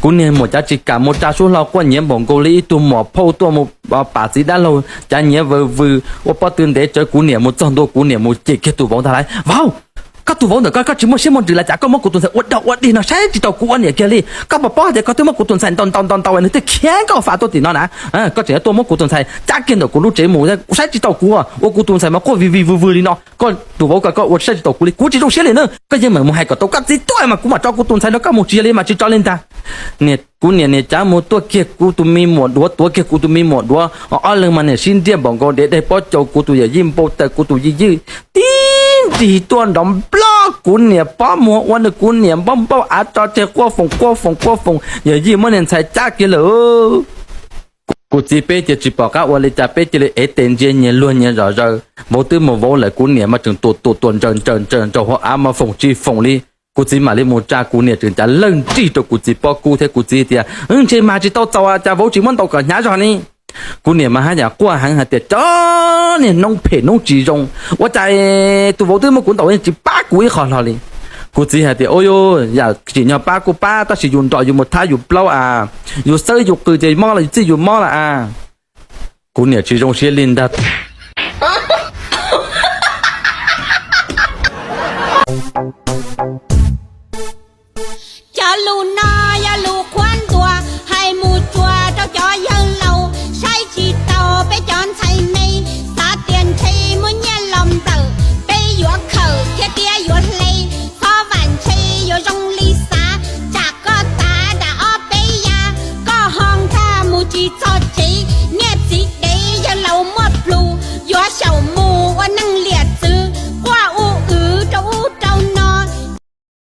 Kuv niag muam cav tsis kam mus tsa sub hlau quaj nyiav npaum nkaus li ib tug muam phauj tuaj mus pam txiv dab laug, cav nyiav vwm vwm ua pob tw ntev tsawv. Kuv niam mus txog ntua, kuv niam mus cem kiag tus vauv ntag lauj, Vauv, koj tus vauv ntawm koj, koj tsis muaj siab muaj ntsws los cas? Koj muab kuv tus ntxhais ua dog ua dig no saib tsis taus kuv ua niam kiag li. Koj puas paub hais tias koj twb muab kuv tus ntxhais ntaus ntaus ntaus ntaus nws thiaj khiav nkauj fam tuaj tim no na? Koj tseem yuav tuaj muab kuv tus ntxhais cab kiag ntawm kuv lub tsev mus saib tsis taus kuv, ua kuv tus ntxhais mas quaj vij vij vwg vwg li no. Koj tus vauv ko koj ua saib tsis taus kuv li, kuv tsis zoo siab li na. Koj yeej meem mus hais kom tau koj txiv tuaj mas kuv mam tso kuv tus ntxhais rau koj mus, tsis yog li mas tsis tso li ntag. Kuv niam niam cav mus tuaj kiag kuv tus me muam duav, tuav kiag kuv tus me muam duav, ob leeg mas niam sib nriaj npaum nkaus dev daig pob cau, kuv tus yawm yij npau taws, kuv tus yij ywj tib nrig tuaj nrov nploj kuv niam pob muag ua nws kuv niam npauj npauj av tso tseg quaj foom quaj foom quaj foom, yawm yij muab niag ntxhais cab kiag lawm. Kuv txiv peb cia tsis pom qab ua li cas, peb cia li ev tes ntsia nyias luag nyias zom zaws. Vauv twb mus vauv lawm, kuv niam mas tseem tuam tuam tuam ntsaws ntsaws ntsaws ntsaws hauv av mas foom tsis foom li. Kuv txiv mam li mus tsa kuv niam tseem cav lawg nrig rau kuv txiv pob kub thiab kuv txiv tias, Ntshe mas tsis tau txaus cas vauv tsis muab ntaus kom hnyav zog ni. Kuv niam mas haj yam quaj heev hais tias, Cov niag noob phem noob tsis zoo, ua cas tus vauv twb muab kuv ntaus tsis pab kuv ib qho hlo li. Kuv txiv hais tias, Ua yam tsim nyog pab kuj pab, tab sis yus nrom yus mus thab yus plaub a, yus xawb yus qws ces mob los yus txij yus mob lawm a. Kuv niam tsis zoo siab li ntag. Cov lus no yog lus qhuab ntuas